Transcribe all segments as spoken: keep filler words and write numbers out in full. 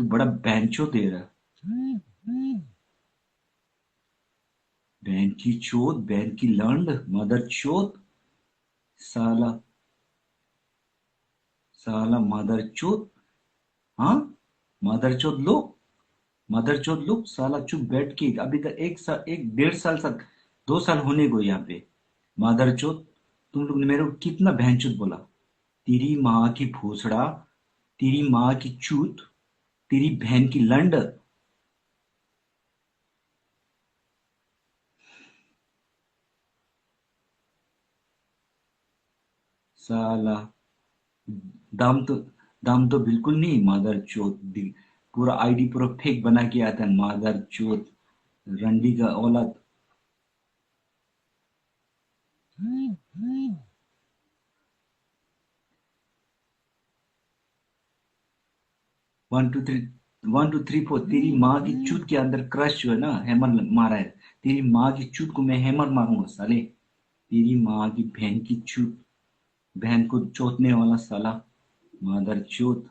बड़ा बहनचोद है यार। बहन की चोद, बहन की लंड, मदर चोद, साला, साला मदर चोद। हाँ, मदर चोद लोग, मदर चोद लोग, साला चुप बैठ के अभी तक एक साल, एक डेढ़ साल तक, दो साल होने को यहाँ पे। मदर चोद, तुम लोग ने मेरे को कितना बहनचोद बोला? तेरी माँ की भोसड़ा, तेरी माँ की चूत, तेरी बहन की लंड। साला, दम तो, दम तो बिल्कुल नहीं, मादर चोद। पूरा आईडी पूरा फेक बना के आता है, मादर चोद, रंडी का औलाद। One two three, one two three four. तेरी माँ की चूत के अंदर क्रश जो है ना, हैमर मारा है। तेरी माँ की चूत को मैं हैमर मारूंगा साले। तेरी माँ की बहन की चूत, बहन को चोदने वाला साला, मादर चोद।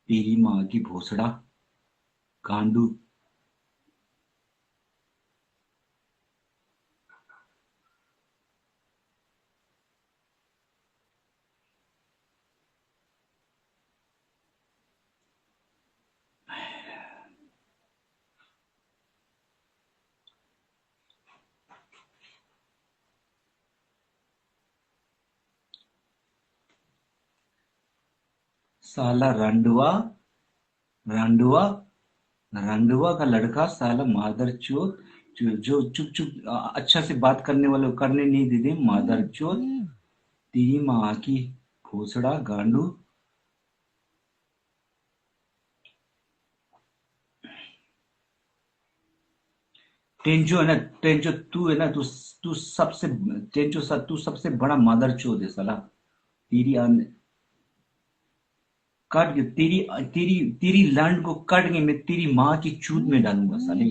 तेरी माँ की भोसड़ा, गांडू। साला रंडवा, रंडवा, रंडवा का लड़का, साला मादर चोद, जो, जो चुप चुप, अ, अच्छा से बात करने वाले को करने नहीं देते, मादर चोद। तेरी माँ की भोसड़ा गांडू। टेंजो है ना, टेंजो तू है ना, तू, तू सबसे, टेंजो सा, तू सबसे बड़ा मादर चोद है साला। तेरी आन-, काट के तेरी, तेरी, तेरी लंड को काट के मैं तेरी माँ की चूत में डालूंगा साले।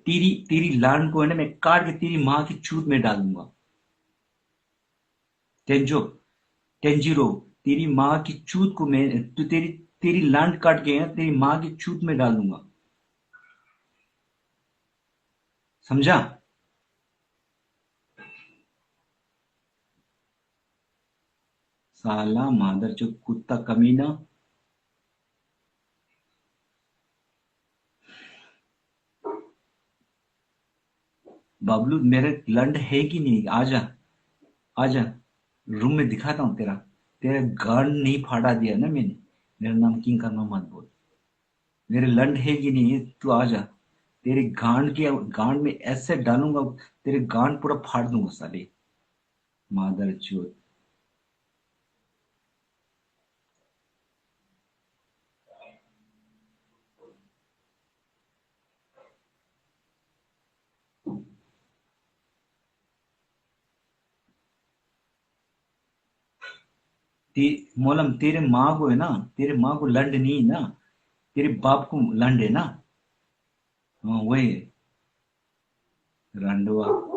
तेरी, तेरी लंड को है ना, मैं काट के तेरी माँ की चूत में डालूंगा। टेंजो, टेंजिरो, तेरी माँ की चूत को मैं, तू, तेरी, तेरी लंड काट के है, तेरी माँ की चूत में डाल दूंगा। समझा? साला मादर चोद कुत्ता कमीना। बबलू, मेरे लंड है कि नहीं? आजा, आजा, रूम में दिखाता हूँ तेरा, तेरा गांड नहीं फाड़ा दिया ना मैंने। मेरा नाम किंग कर्मा मत बोल। मेरे लंड है कि नहीं? तू आजा, तेरे गांड के, गांड में ऐसे डालूंगा, तेरे गांड पूरा फाड़ दूंगा साले। मादर चोद। ते-, मोलम, तेरे माँ को है ना, तेरे माँ को लंड नहीं है ना, तेरे बाप को लंड है ना। हाँ, वही है। रंडवा।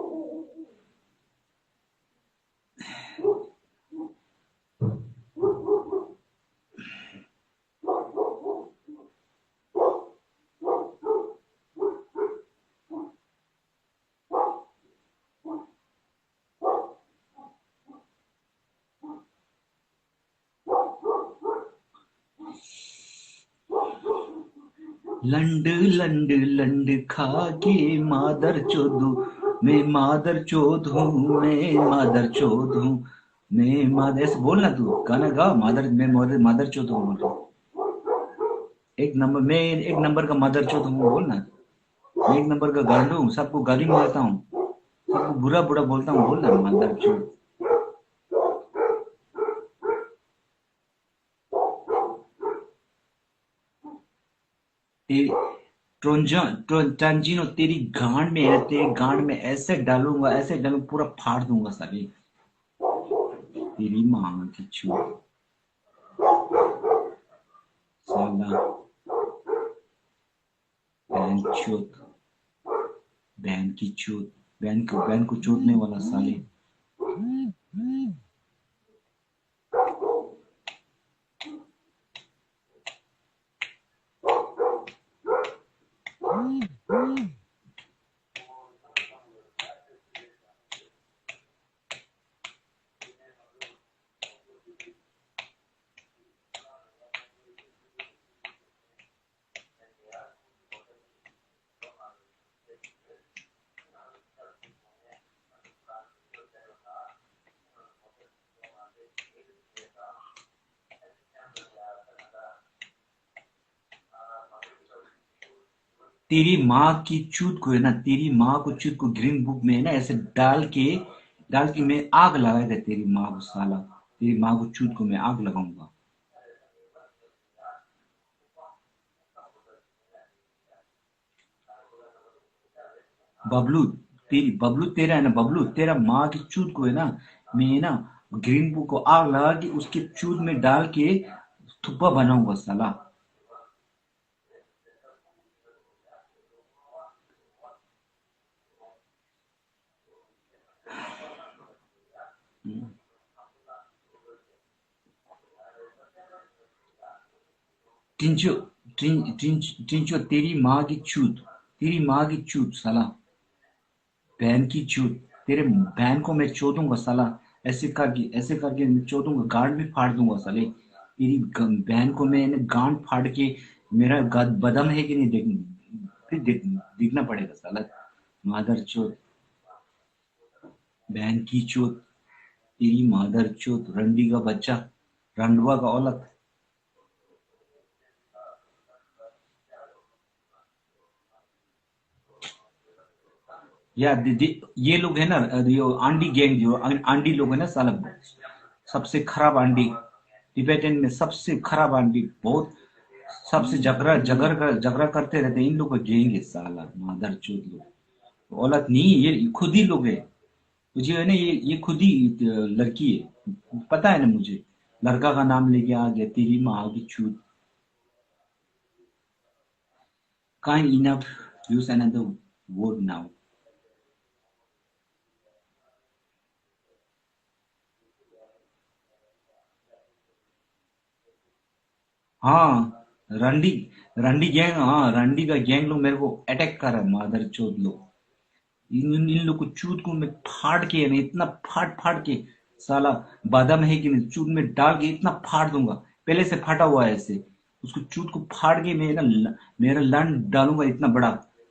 लंड लंड लंड खा के मादर चोदू, मैं मादर चोद हूँ, मैं मादर चोद हूँ, मैं मादर, ऐसे बोलना तू, गाना गा, मादर, मैं मादर, मादर चोद हूँ बोल रहा हूँ। एक नंबर, मैं एक नंबर का मादर चोद हूँ बोलना। मैं एक नंबर का गांडू हूँ, सबको गाली मारता हूँ, सबको बुरा बुरा बोलता हूँ, बोलना मादर चोद। तेरी ट्रोंजा-, ट्रों-, ट्रांजिनो, तेरी गांड में है, तेरी गांड में ऐसे डालूंगा, ऐसे डालूंगा, पूरा फाड़ दूंगा साले। तेरी माँ की चूत। साला। बहन चोद। बहन की चूत। बहन को, बहन को चोदने वाला साले। तेरी माँ की चूत को है ना, तेरी माँ को चूत को ग्रीन बुक में है ना, ऐसे डाल के, डाल के मैं आग लगाएगा तेरी माँ को साला, तेरी माँ को चूत को मैं आग लगाऊंगा। बबलू, तेरी, बबलू तेरा है ना, बबलू तेरा माँ की चूत को है ना, मैं ना ग्रीन बुक को आग लगा के उसके चूत में डाल के थुप्पा बनाऊंगा साला। टिंचो, टिं, टिं, टिंचो, तेरी माँ की चूत, तेरी माँ की चूत साला। बहन की चूत, तेरे बहन को मैं चोदूंगा साला। ऐसे करके, ऐसे करके मैं चोदूंगा, गांड भी फाड़ दूंगा साले। तेरी ग- बहन को मैं ना गांड फाड़ के, मेरा गद- बदन है कि नहीं देख, फिर देख, देखना पड़ेगा साला। मादर चोद, बहन की चोद, तेरी मादर चोद, रंडी का बच्चा, रंडवा का औलाद। या दि- दि- ये लोग है ना, अ, यो आंडी गैंग, जो आं- आंडी लोग है ना साला, सबसे खराब आंडी, टिबेटन में सबसे खराब आंडी, बहुत, सबसे झगड़ा झगड़ कर झगड़ा करते रहते हैं, इन लोग का गैंग है साला, मादर चोद लोग। औलाद नहीं है, ये खुद ही लोग है। मुझे है ना, ये ये खुद ही, अ, लड़की है, पता है ना मुझे। लड़का का नाम लेके आ गया, तेरी माँ की चूत। Kind enough, use another word now. हाँ, रंडी, रंडी गैंग, हाँ, रंडी का गैंग लोग मेरे को अटैक कर रहा है, मादर चोद लोग। इन, इन, इन लोग को चूत को मैं फाड़ के, मैं इतना फाड़ फाड़ के, साला, बादाम है कि नहीं, चूत में डाल के इतना फाड़ दूंगा। पहले से फटा हुआ है ऐसे। उसको चूत को फाड़ के मैं ना ल- मेरा लंड डालूंगा इतना बड़ा।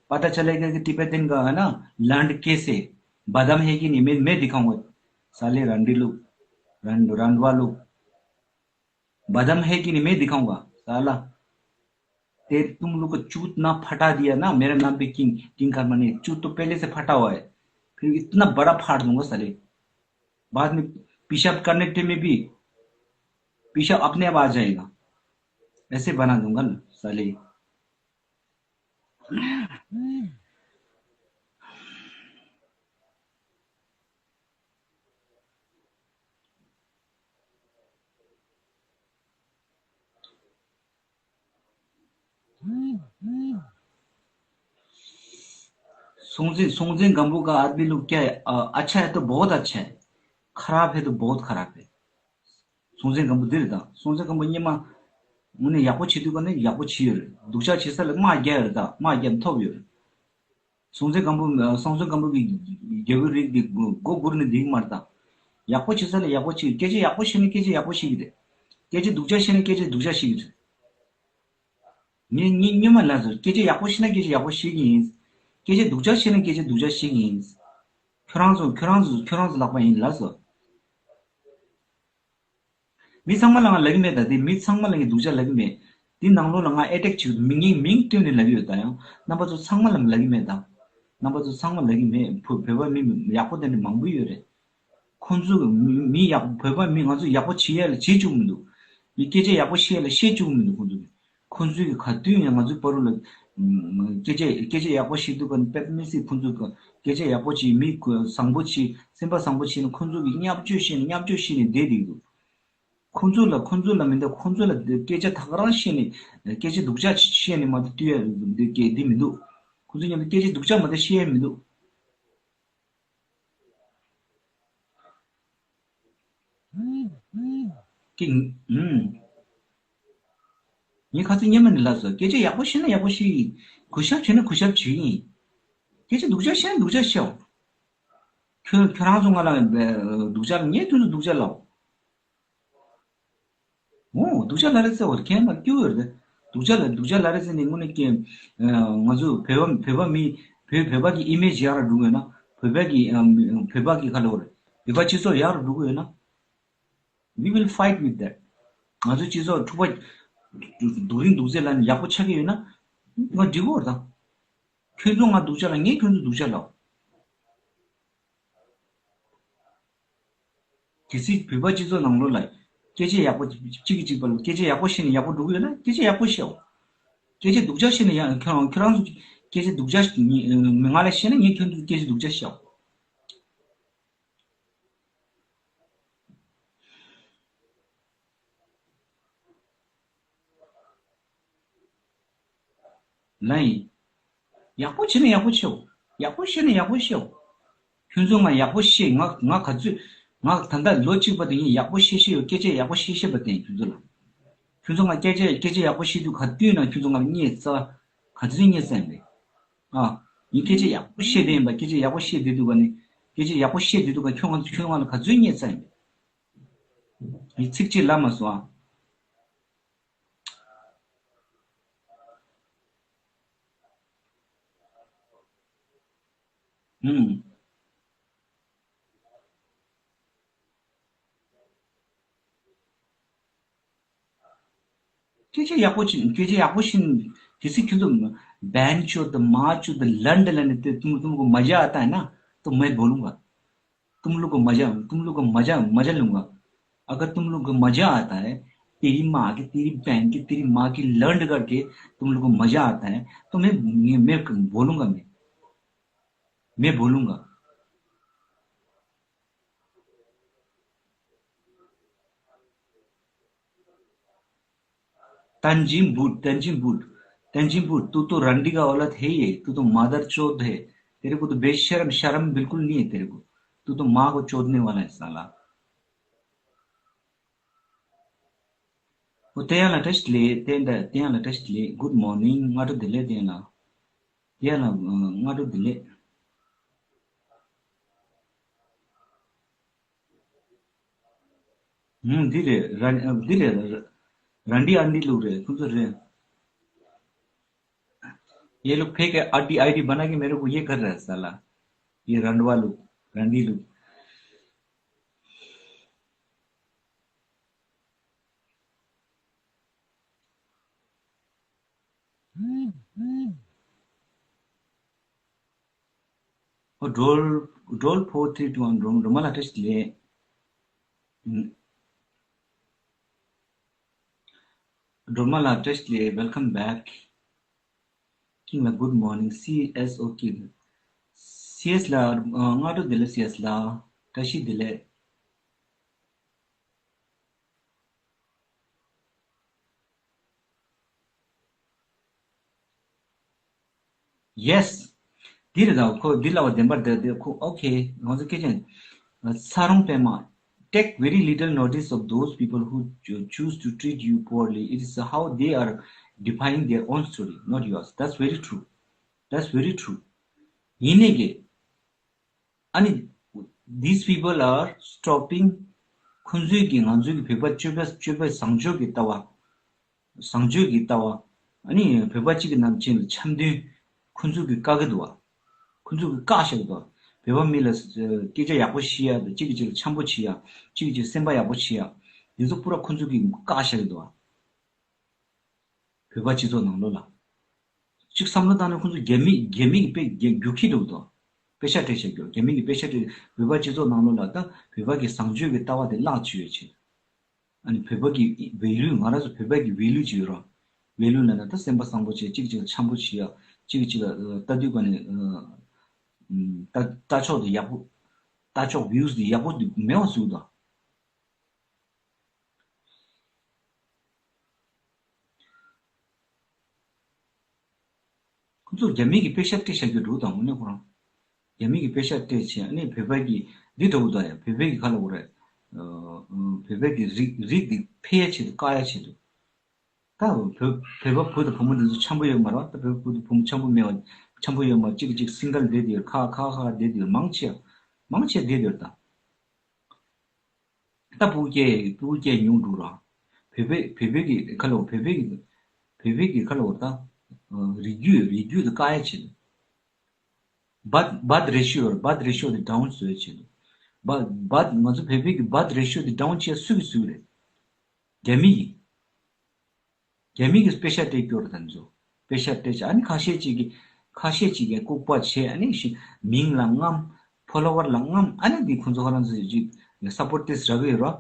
पता चलेगा कि तिब्बतन का है ना लंड कैसे, बादाम है कि नहीं, मैं मैं दिखाऊंगा। साले रंडी लोग, रंड रंडवा लोग, बादाम है कि नहीं, मैं दिखाऊंगा साला। तेरे तुम लोग को चूत ना फटा दिया ना, मेरा नाम भी किंग, किंग कर्मा नहीं, चूत तो पहले से फटा हुआ है, फिर इतना बड़ा फाड़ दूंगा साले। बाद में पेशाब करने टाइम में भी पेशाब अपने आप आ जाएगा, ऐसे बना दूंगा ना साले। སྲོང་བཙན། སྲོང་བཙན་སྒམ་པོ་ག་ཨར་བི་ལུག་ཀྱ། ཨ། ཨ་ཆ་ཧེ་ཏོ་བོད་ཨ་ཆ་ཧེ། ཁ་རབ་ཧེ་ཏོ་བོད་ཁ་རབ་ཧེ། སྲོང་བཙན་སྒམ་པོ་འདིར་དང་། སྲོང་བཙན་སྒམ་པོ་སྙེ་མ། དངོས་གནས་ཡག་པོ་བྱེད་དུས་ཀ་ནས་ཡག་པོ་བྱེད་ཡོད་རེད། སྡུག་ཅག་བྱེད་ས་ལ་དམག་རྒྱག་ཡོད་རེད། ད་དམག་རྒྱག་ཐོབ་ཡོད་རེད། སྲོང་བཙན་སྒམ་པོ། སྲོང་བཙན་སྒམ་པོ་གི་རྒྱལ་པོའི་རིགས་འདི་མགོ་སྒུར་ནས་འདིག་མར་དང་། ཡག་པོ་བྱེད་ས་ལ་ཡག་པོ་བྱེད། སྐད་ཆ་ཡག་པོ་བཤད་ན་སྐད་ཆ་ཡག་པོ་བཤད་ཀྱི་རེད། སྐད་ཆ་སྡུག་ཅག་བཤད་ན་སྐད་ཆ་སྡུག་ཅག་བཤད་ཀྱི་རེད། ངས་ངས་སྙེ་མ་ལ་ཟེར། སྐད་ཆ་ཡག་པོ་བཤད་ན་སྐད་ཆ་ཡག་པོ་བཤད་ཀྱི་ཡིན། སྐད་ཆ་སྡུག་ཅག་བཤད་ན་སྐད་ཆ་སྡུག་ཅག་བཤད་ཀྱི་ཡིན། ཁྱོད་རང་ཚོ་ཁྱོད་རང་ཚོ་ཁྱོད་རང་ཚོ་ལག་པ་ཡིན་ལ་ཟེར། མི་ཚང་མ་ལ་ང་ལབ་ཀྱི་མེད། ད་དེ་མི་ཚང་མ་ལ་ངས་སྡུག་ཅག་ལབ་ཀྱི་མེད། དེ་ནང་ལོགས་ལ་ང་ཨེ་ཊེག་བྱེད་མི་ངས་མིང་བཏོན་ནས་ལབ་ཀྱི་ཡོད། ད་ཡང་རྣམ་པ་ཚོ་ཚང་མ་ལ་ལབ་ཀྱི་མེད། ད་རྣམ་པ་ཚོ་ཚང་མ་ལབ་ཀྱི་མེད། བོད་བོད་པ་མི་ཡག་པོ་དེ་འདྲ་མང་པོ་ཡོད་རེད། ཁོང་ཚོ་མི་མི་ཡག་བོད་པ་མི་ང་ཚོ་ཡག་པོ་བྱེད་ཡ་ལ་བྱེད་བཅུག་མི་འདུག་མི་སྐད་ཆ་ཡག་པོ་བཤད་ཡ་ལ་བཤད་བཅུག་མི་འདུག་ཁོང་ཚོ་གིས། ཁོང་ཚོས་ག་དུས་ཡང་ང་ཚོའི་བར་ལ་སྐད་ཆ་སྐད་ཆ་ཡག་པོ་བཤད་དུས་ཀ་ནས་དཔེ་མི་སྲིད། ཁོང་ཚོ་སྐད་ཆ་ཡག་པོ་བྱེད། མི་བཟང་པོ་བྱེད། སེམས་པ་བཟང་པོ་བྱེད་ནས་ཁོང་ཚོ་གིས་བརྙས་བཅོས་བཤད་ནས་བརྙས་བཅོས་བཤད་ནས་བསྡད་འདུག་ཁོང་ཚོ་ལ་ཁོང་ཚོ་ལ་མི་འདུག་ཁོང་ཚོ་ལ་སྐད་ཆ་ཐག་རང་བཤད་ནས་སྐད་ཆ་སྡུག་ཅག་བཤད་ནས་མ་གཏོགས་བསྡད་ཡ་འདི་སྐད་འདི་མི་འདུག་ཁོང་ཚོ་མཉམ་དུ་སྐད་ཆ་སྡུག་ཅག་མ་གཏོགས་བཤད་ཡ་མི་འདུག་ཀི། ཨུམ། ངས་ཁ་ཚིག་སྙན་མ་ནས་ལབ་སོང་། སྐད་ཆ་ཡག་པོ་བཤད་ན་ཡག་པོ་བཤད་ཀྱི་ཡིན། གུས་ཞབས་བྱས་ན་གུས་ཞབས་བྱེད་ཀྱི་ཡིན། སྐད་ཆ་སྡུག་ཅག་བཤད་ན་སྡུག་ཅག་བཤད་འོ། ཁྱོད་ཁྱོད་རང་ཚོ་ང་ལ་སྡུག་ཅག་ལབ། ངས་དུས་སུ་སྡུག་ཅག་ལབ་འོ། སྡུག་ཅག་ལབ་རེད་ཟེར་བ་ཁྱེད་མ་སྐྱོ་ཡོད་རེད། སྡུག་ཅག་ལབ། སྡུག་ཅག་ལབ་རེད་ཟེར་ནས་དངོས་གནས་ཀྱི། ང་ཚོ་བོད་པ་བོད་པ་མི་བོད་བོད་པ་གི་ཨི་མེ་ཇི་ཡག་ར་འགྲོ་གི་ཡོད་ན། བོད་པ་གི་བོད་པ་གི་ཁ་ལོ་རེད། བོད་པ་སྤྱི་ཚོགས་ཡག་རུ་འགྲོ་གི་ཡོད་ན། We will fight with that. ང་ཚོ་སྤྱི་ཚོགས་འཁྲུག་པ་སྡུག་རིང་སྡུག་ཚེ་ལ་ནི་ཡག་པོ་ཆགས་ཀྱི་ཡོད་ན། ང་འགྲིག་གོ་རེད་ད། ཁྱོད་ཚོ་ང་སྡུག་ཅག་ལབ། ངས་ཁྱོད་ཚོ་སྡུག་ཅག་ལབ། གལ་སྲིད་བོད་པ་སྤྱི་ཚོགས་ནང་ལོགས་ལ་སྐད་ཆ་ཡག་པོ་གཅིག་གིས་གཅིག་པ་ལ་སྐད་ཆ་ཡག་པོ་བཤད་ནས་ཡག་པོ་འགྲོ་གི་ཡོད་ན་སྐད་ཆ་ཡག་པོ་བཤད་འོ། སྐད་ཆ་སྡུག་ཅག་བཤད་ནས་ཡང་ཁྱོད་རང་ཁྱོད་རང་ཚོ་སྐད་ཆ་སྡུག་ཅག་མི་ང་ལ་བཤད་ན་ངས་ཁྱོད་ཚོ་སྐད་ཆ་སྡུག་ཅག་བཤད་འོ། ལན། ཡག་པོ་བྱས་ན་ཡག་པོ་བྱེད་འོ། ཡག་པོ་བཤད་ན་ཡག་པོ་བཤད་འོ། ཁྱོད་ཚོ་ང་ཡག་པོ་བཤད། ང་ང་ག་ཚོད་ང་ད་ལྟ་ལོ་གཅིག་པ་དེ་ཡིན་ཡག་པོ་བཤད་བཤད་ཡོད། སྐད་ཆ་ཡག་པོ་བཤད་བཤད་པ་དེ་ཡིན་ཁྱོད་ཚོ་ལ། ཁྱོད་ཚོ་ང་སྐད་ཆ་སྐད་ཆ་ཡག་པོ་བཤད་དུས་ག་དུས་ན་ཁྱོད་ཚོ་ང་ལ་བརྙས་ཚ། ག་ཚོད་བརྙས་ཚ་ཡིན་པས། ཨ། ཡིན་སྐད་ཆ་ཡག་པོ་བཤད་དེ་ཡིན་པ། སྐད་ཆ་ཡག་པོ་བཤད་དེ་འདུག་ག་ནི། སྐད་ཆ་ཡག་པོ་བཤད་དེ་འདུག་ག་ཁྱོད་ང་ཚོ་ཁྱོད་ང་ལ་ག་ཚོད་བརྙས་ཚ་ཡིན་པས། ཡིན་ཚིག་གཅིག་ལབ་མ་སོང་ཨ། ཧུམ། སྐད་ཆ་ཡག་པོ་ཅིག་སྐད་ཆ་ཡག་པོ་ཞིག་གལ་སྲིད་ཁྱོད་ཚོ་བན་ཆོད་དང་མ་ཆོད་དང་ལན་དེ་ལན་དེ་तुम तुमको मजा आता है ना तो मैं बोलूँगा। तुम लोग को मजा तुम लोग को मजा मजा लूँगा। अगर तुम लोग को मजा आता है तेरी माँ की तेरी बहन की तेरी माँ की लंड करके तुम लोग को मजा आता है तो मैं मैं बोलूँगा। मैं मैं बोलूँगा। तंजीम बूट तंजीम बूट तंजीम बूट तू तो रंडी का औलाद है ही है। तू तो मादर चोद है। तेरे को तो बेशरम शर्म बिल्कुल नहीं है तेरे को। तू तो माँ को चोदने वाला है साला। ཨོ་དེ་ཡང་ལ་བཀྲ་ཤིས་བདེ་ལེགས། དེ་འདྲ་དེ་ཡང་ལ་བཀྲ་ཤིས་བདེ་ལེགས། Good morning སྔ་དྲོ་བདེ་ལེགས། དེ་ཡང་ལ་དེ་ཡང་ལ་སྔ་དྲོ་བདེ་ལེགས། ཧུམ། འདི་རེད། ར་འདི་རེད། ར་འདི་ཨ་འདི་ལུག་རེད། ཁོང་ཚོ་རེད། ये लोग फेक आईडी आईडी बना के मेरे को ये कर रहा है साला। ये रंडवा लोग रंडी लोग। ཨོ་ཌོལ་ཌོལ་ཕོར་ཐི་ཊུ་ཝན་རོ་རོ་མ་ལ་བཀྲ་ཤིས་བདེ་ལེགས། སྒྲོལ་མ་ལགས་བཀྲ་ཤིས་བདེ་ལེགས། Welcome back. ཀིང་ལགས་good morning. སི་ཨེས་ཨོ་ཀིང་། སི་ཨེས་ལགས་སྔ་དྲོ་བདེ་ལེགས། སི་ཨེས་ལགས་བཀྲ་ཤིས་བདེ་ལེགས། Yes. འདི་རེད་ད། ཁོ་འདི་ལབ་པ་བདེན་པར་བསྡད་དེ་ཁོ་ཨོ་ཁེ་ང་ཚོ་སྐད་ཆ་ཡིན། ས་རོང་པད་མ། Take very little notice of those people who cho- choose to treat you poorly. It is how they are defying their own story, not yours. That's very true. That's very true. ཡིན་ནའི་གི་ཨ་ནི། These people are stopping. ཁོང་ཚོས་ཀྱིས་ང་ཚོའི་གི་བོད་པ་སྤྱོད་པ་སྤྱོད་པ་བཟང་སྤྱོད་ཀྱི་ལྟ་བ། བཟང་སྤྱོད་ཀྱི་ལྟ་བ། ཨ་ནི་བོད་པ་གཅིག་གི་ནང་ཆེན་ལ་འཆམ་མཐུན། ཁོང་ཚོ་གིས་བཀག་གི་འདུག་བ། ཁོང་ཚོ་གིས་བཀག་བཞག་གི་འདུག་བ། བོད་པ་མི་ལ་སྐད་ཆ་ཡག་པོ་བཤད་ཡ་དང་གཅིག་གིས་གཅིག་ལ་འཆམ་པོ་བྱེད་ཡ། གཅིག་གིས་གཅིག་སེམས་པ་ཡག་པོ་བྱེད་ཡ། འདི་ཚོ་པུ་ར་ཁོང་ཚོ་གིས་བཀག་བཞག་གི་འདུག་བ། བོད་པ་སྤྱི་ཚོགས་ནང་ལོགས་ལ། གཅིག་བསམ་བློ་བཏང་ན་ཁོང་ཚོ་རྒྱ་མི་རྒྱ་མི་གི་དཔེ་རྒྱ་རྒྱུག་ཁྱི་འདུག་དོ། དཔེ་ཤ་སྤྲད་བྱ་རྒྱུ་རྒྱ་མི་གི་དཔེ་ཤ་སྤྲད། བོད་པ་སྤྱི་ཚོགས་ནང་ལོགས་ལ་ད་བོད་པ་གི་བཟང་སྤྱོད་ཀྱི་ལྟ་བ་དེ་བརླག་བཅུག་ཡོད་ཆེ། ཨ་ནི་བོད་པ་གི་ཝེ་ལུ་ང་རང་ཚོ་བོད་པ་གི་ཝེ་ལུ་ཅིག་ཡོད་ར། ཝེ་ལུ་ལ་ན་ད་སེམས་པ་བཟང་པོ་བྱེད། གཅིག་གཅིག་ལ་འཆམ་པོ་བྱེད་ཡ། གཅིག་གཅིག་ལ་ལྟ་དུས་ག་ནས་ལྟ་ལྟ་ཕྱོགས་དེ་ཡག་པོ། ལྟ་ཕྱོགས་ཝིའུ་སི་དེ་ཡག་པོ་དེ་མེད་པ་བཟོས་དང་། ཁོ་ཚོ་རྒྱ་མི་གི་དཔེ་ཤ་སྤྲད་བཞག་རྒྱུ་འདུག་དང་། དངོས་གནས་ཁོ་རང་རྒྱ་མི་གི་དཔེ་ཤ་སྤྲད་བྱས། ཨ་ནི་བོད་པ་གི་འདི་འདྲ་བོ་དང་ཡང་བོད་པའི་གི་ག་ལ་འོ་རེད། བོད་པའི་གི་རིགས་རིགས་འདི་འཕེལ་ཡ་ཆེད་དུ་བཀག་ཡ་ཆེད་དུ། ད་བོད་བོད་པ་བུ་དང་བུ་མོ་འདི་ཚོ་འཆམ་པོ་ཡོད་མ་རེད་བ། ད་བོད་བུ་དང་བུ་མོ་འཆམ་པོ་མེད་པ། འཆམ་པོ་ཡོད་མ། གཅིག་གཅིག་སིང་གལ་བསྡད་དེ་ཡོད། ཁ་ཁ་ཁ་བསྡད་དེ་ཡོད། མང་ཆེ་མང་ཆེ་བསྡད་དེ་ཡོད་ད། ད་སྤུ་གུ་སྐྱེ་སྤུ་གུ་སྐྱེ་ཉུང་འགྲོ་ར། བོད་པའི་བོད་པའི་གི་ཁ་ལོ་བོད་པའི་གི་བོད་པའི་གི་ཁ་ལོ་ད། རིགས་རྒྱུད་རིགས་རྒྱུད་དུ་བཀག་ཡ་ཆེད་དུ། birth birth ratio birth ratio དེ་ཌའུན་བཟོ་ཡ་ཆེད་དུ། birth birth ང་ཚོ་བོད་པའི་གི་birth ratio དེ་ཌའུན་བྱེད་ཡ་སུ་གི་སུ་རེད། རྒྱ་མི་གི་རྒྱ་མི་གི་དཔེ་ཤ་སྤྲད་སྐྱོར་དང་ཚོ། དཔེ་ཤ་སྤྲད་ཆ་ཨ་ནི་ཁ་ཤས་ཅིག་གི། ཁ་ཤས་ཅིག་གིས་ལྐུགས་པ་བྱས། ཨ་ནི་ཞིག་མིང་ལ་རྔམ། ཕོ་ལོ་ཝར་ལ་རྔམ། ཨ་ནི་འདི་ཁོང་ཚོ་ཁོ་རང་ཚོ་ཅིག་སབ་པོར་ཊི་རག་གི་ཡོད་རོ།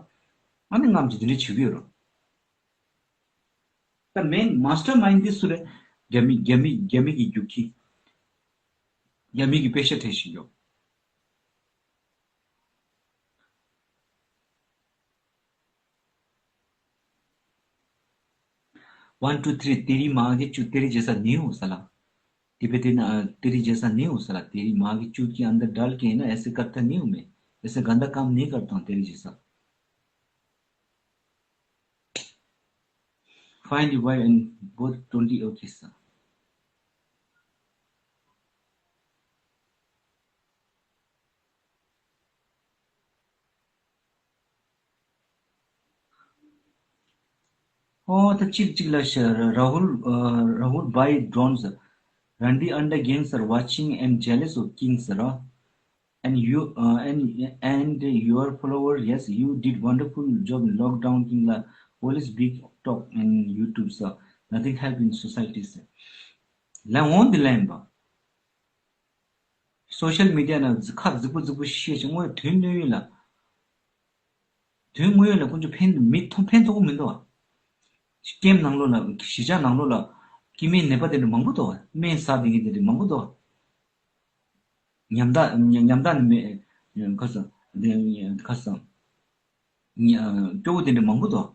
ཨ་ནི་རྔམ་ཅིག་འདི་འདྲ་བྱེད་ཀྱི་ཡོད་རོ། ད་མེན་མཱ་སི་ཊར་མའིན་འདི་སུ་རེད། རྒྱ་མི་རྒྱ་མི་རྒྱ་མི་གི་རྒྱུག་ཁྱི། རྒྱ་མི་གི་པེ་ཤ་སྤྲད་བཞིན་ཡོད། One, two, three, तेरी माँ के चूत, तेरी जैसा नहीं हो साला। Tibetan, तेरी जैसा नहीं हो साला। तेरी माँ की चूत के अंदर डाल के है ना, ऐसे करता नहीं हूँ मैं। ऐसे गंदा काम नहीं करता हूँ तेरी जैसा। Find your wife and both twenty, okay, sir. Oh, the chick, chick, la, sh- Rahul, uh, Rahul, buy drones. Randy under gangs are watching and jealous of kings, ra. And you, uh, and and your follower, yes, you did wonderful job in lockdown, king la. Always big talk in YouTube, sir. Nothing help in society, sir. La on the lamb. སོ་ཤལ་མི་ཌི་ཡ་ནང་ཁ་རྫིག་པོ་རྫིག་པོ་བཤད་ཅིང་དངོས་དོན་དངོས་ཡོད་ལ། དོན་དངོས་ཡོད་ལ་ཀུན་སྤྱོད་ཕན་མི་ཐོགས་ཕན་ཐོགས་མི་འདུག་བ། ཀེམ་ནང་ལོགས་ལ་གཞིས་ཆགས་ནང་ལོགས་ལ་སྐྱེ་དམན་ནད་པ་དེ་འདྲ་མང་པོ་འདུག་བ། སྨན་ཟ་བསྡད་མཁན་དེ་འདྲ་མང་པོ་འདུག་བ། ཉམ་ཐག་ཉམ་ཐག་ནི་མེད། ཁ་སང་ཁ་སང་སྐྱོ་བོ་དེ་འདྲ་མང་པོ་འདུག་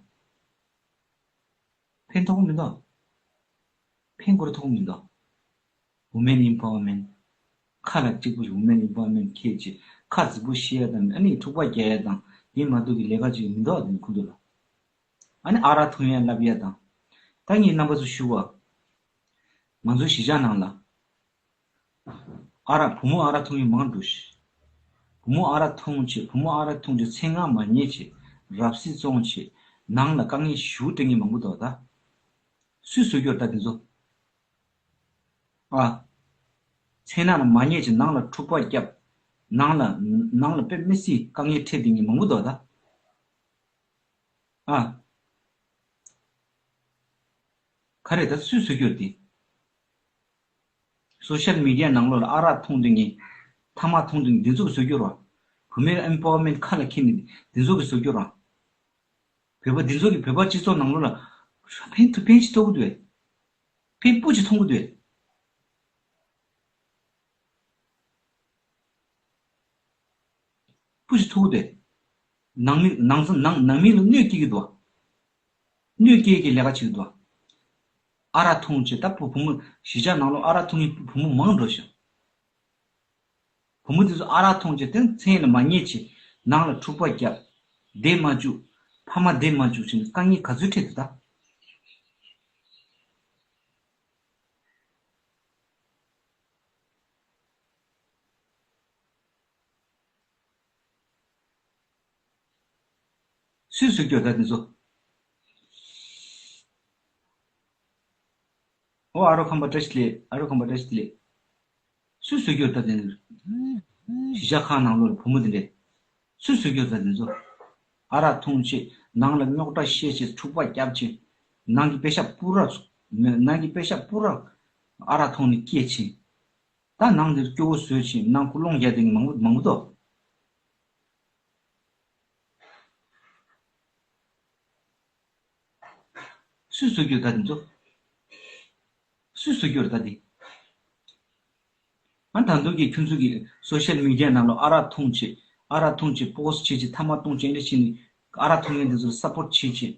བ། ཕན་ཐོགས་མི་འདུག་ཕན་སྐོར་ཐོགས་མི་འདུག Women empowerment. ཁ་ལ་གཅིག་པུ་women empowerment ཁྱེད་ཀྱིས་ཁ་རྫིག་པོ་བཤད་ཡ་དང་ཨ་ནི་འཁྲུག་པ་རྒྱག་ཡ་དང་དེ་མ་གཏོགས་ཀྱི་ལས་ཀ་ཅིག་མི་འདུག་ཨ་དེ་ཁུ་འདུག་ལ། ཨ་ནི་ཨ་རག་འཐུང་ཡ་ལབ་ཡ་དང་། ད་ངས་རྣམ་པ་ཚོ་ཞུ་བ། ང་ཚོའི་གཞིས་ཆགས་ནང་ལ། ཨ་རག་བུ་མོ་ཨ་རག་འཐུང་མཁན་མང་འགྲོ་ཤི། བུ་མོ་ཨ་རག་འཐུང་བྱེད་བུ་མོ་ཨ་རག་འཐུང་བྱེད་ཚེ་སྔ་མ་ཉེས་བྱེད་རབ་སྲིད་བཙོང་བྱེད་ནང་ལ་དཀའ་ངལ་ཞུ་སྤྲད་མཁན་མང་པོ་འདུག་ད། སུས་བཟོ་རྒྱུར་ད་དེ་ཚོ། ཨ། ཚེ་ནང་ལ་མ་ཉེས་བྱེད་ནང་ལ་འཁྲུག་པ་བརྒྱབ། ནང་ལ་ནང་ལ་དཔེ་མི་སྲིད་དཀའ་ངལ་འཕྲད་དེ་མཁན་མང་པོ་འདུག་ད། ཨ། ག་རེ་ད་སུས་བཟོ་རྒྱུར་དེ། སོ་ཤལ་མི་ཌི་ཡ་ནང་ལོགས་ལ་ཨ་རག་འཐུང་དུས་ངས་ཐ་མག་འཐུང་དུས་ངས་འདི་ཚོ་གི་བཟོ་རྒྱུ་ར། བུད་མེད་ཨེམ་པ་ཝར་མེན་ཊི་ཁ་ལ་འཁྱེར་ནས་འདི་ཚོ་གི་བཟོ་རྒྱུ་ར། བོད་པ་འདི་ཚོ་གི་བོད་པ་སྤྱི་ཚོགས་ནང་ལོགས་ལ་ཕན་ཐོགས་ཕན་ཅི་ཐོགས་ཀྱི་འདུག་ཕན་སྤུ་ཅི་ཐོགས་ཀྱི་འདུག་སྤུ་ཅི་ཐུག་དེ། ནང་མི་ནང་ཚན་ནང་ནང་མི་ལ་གནོད་སྐྱེལ་གྱི་འདུག་གནོད་སྐྱེལ་གྱི་ལས་ཀ་བྱེད་ཀྱི་འདུག་ཨ་རག་འཐུང་བྱེད་ད་བུ་བུ་མོ་གཞིས་ཆགས་ནང་ལོགས་ཨ་རག་འཐུང་མཁན་བུ་མོ་མང་འགྲོ་ཤག་བུ་མོ་དེ་ཚོ་ཨ་རག་འཐུང་བྱེད་དེ་མཚན་ལ་མ་ཉེས་བྱེད་ནང་ལ་འཁྲུག་པ་བརྒྱབ། བསྡད་མ་བཅུག་ཕ་མ་བསྡད་མ་བཅུག་བྱས་ནས་དཀའ་ངལ་ག་ཚོད་འཕྲད་འདུག་ད། སུས་བཟོ་རྒྱུ་ད་དེ་ཚོ། ཨོ་ཨ་རོ་ཁམས་པ་བཀྲ་ཤིས་བདེ་ལེགས། ཨ་རོ་ཁམས་པ་བཀྲ་ཤིས་བདེ་ལེགས། སུས་བཟོ་རྒྱུ་ད་དེ་ཚོ། གཞིས་ཆགས་ཁག་ནང་ལོགས་ལ་བུ་མོ་དེ་འདྲས། སུས་བཟོ་རྒྱུ་ད་དེ་ཚོ། ཨ་རག་འཐུང་བྱེད་ནང་ལ་རྙོག་དྲ་བཤད་བྱེད་འཁྲུག་པ་རྒྱབ་བྱེད། ནང་གི་པེ་ཤ་སྤུ་ར་ནང་གི་པེ་ཤ་སྤུ་ར་ཨ་རག་འཐུང་ནས་སྐྱེལ་བྱེད། ད་ནང་དེར་སྐྱོ་བོ་བཟོས་བྱེད་ནང་ཁུ་སློང་རྒྱག་དེ་མང་པོ་མང་པོ་འདུག་སུས་བཟོ་རྒྱུ་ད་དེ་ཚོ། སུས་བཟོ་རྒྱུ་རེད་ད་དེ། ཨ་ད་དུང་གི་ཁྱོད་ཚོ་གི་སོ་ཤལ་མི་ཌི་ཡ་ནང་ལ་ཨ་རག་འཐུང་བྱེད། ཨ་རག་འཐུང་བྱེད་པོ་སི་ཊི་བྱེད་བྱེད་ཐ་མག་འཐུང་བྱེད་ཨེ་འདྲ་བྱེད་ནི་ཨ་རག་འཐུང་མཁན་དེ་ཚོ་ལ་སབ་པོར་ཊི་བྱེད་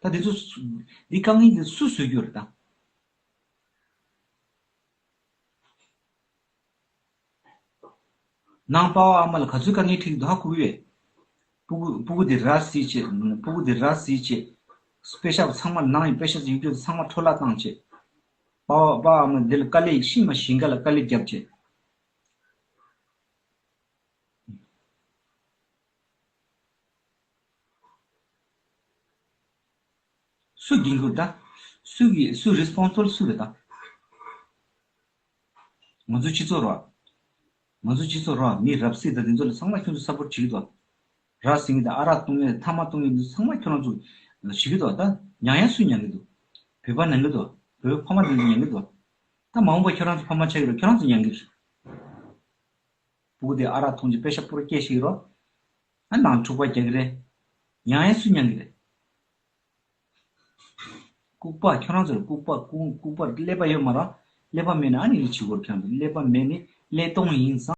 བྱེད། ད་དེ་ཚོ་སུ་འདི་དཀའ་ངལ་དེ་སུས་བཟོ་རྒྱུ་རེད་ད། ནང་པ་ཕ་ཨ་མ་ལ་ག་ཚོད་དཀའ་ངལ་འཕྲད་ཀྱི་འདུག་ཧ་གོ་གི་ཡོད། སྤུ་གུ་སྤུ་གུ་དེ་ར་བཟི་བྱས། སྤུ་གུ་དེ་ར་བཟི་བྱས། པེ་ཤ་ཚང་མ་ནང་ཡི་པེ་ཤ་ཡོད་རྒྱུ་ཚང་མ་འཕྲོ་བརླག་བཏང་བྱས། པ་ཕ་ཨ་མ་འདི་ལ་དཀའ་ལས་ཤི་མ་ཤི་འགའ་ལ་དཀའ་ལས་བརྒྱབ་བྱས། སུ་འགན་ཁུར་ད། སུ་གི་སུ་རེ་སི་པོན་སི་བལ་སུ་རེད་ད། ང་ཚོའི་སྤྱི་ཚོགས་ར། ང་ཚོའི་སྤྱི་ཚོགས་ར་མི་རབ་སྲིད་དང་དེ་ཚོ་ལ་ཚང་མ་ཁྱོད་ཚོ་སབ་པོར་ཊི་བྱེད་ཀྱི་འདུག་ར་སྲིང་གི་དང་ཨ་རག་བཏུང་ཡས་ཐ་མག་བཏུང་ཡས་འདི་ཚང་མ་ཁྱོད་རང་ཚོ་བྱེད་ཀྱི་འདུག་ད་མྱང་ཡ་སུས་མྱང་གི་འདུག་བོད་པ་ནང་གི་འདུག་བུ་ཕ་མ་དེ་ཚོ་ཉན་གི་འདུག་ད་མ་འོངས་པ་ཁྱོད་རང་ཚོ་ཕ་མ་ཆགས་ཀྱི་རེད། ཁྱོད་རང་ཚོ་ཉན་གི་རེད། སྤུ་གུ་དེ་ཨ་རག་འཐུང་རྗེས་པེ་ཤ་སྤུ་ར་སྐྱེས་ཤིག་རོ། ཨ་ནང་འཁྲུག་པ་རྒྱག་གི་རེད། ཡང་ཡང་སུ་ཉན་གི་རེད། ལྐུགས་པ་ཁྱོད་རང་ཚོར་ལྐུགས་པ་ལྐུགས་ལྐུགས་པར་ཀླད་པ་ཡོད་མ་རེད། ཀླད་པ་མེད་ན་ཨ་ནི་ལི་བྱེད་དགོས། ཁྱོད་རང་ཚོ་ཀླད་པ་མེད་ནི་ཀླད་སྟོང་ཡིན་ཙང་།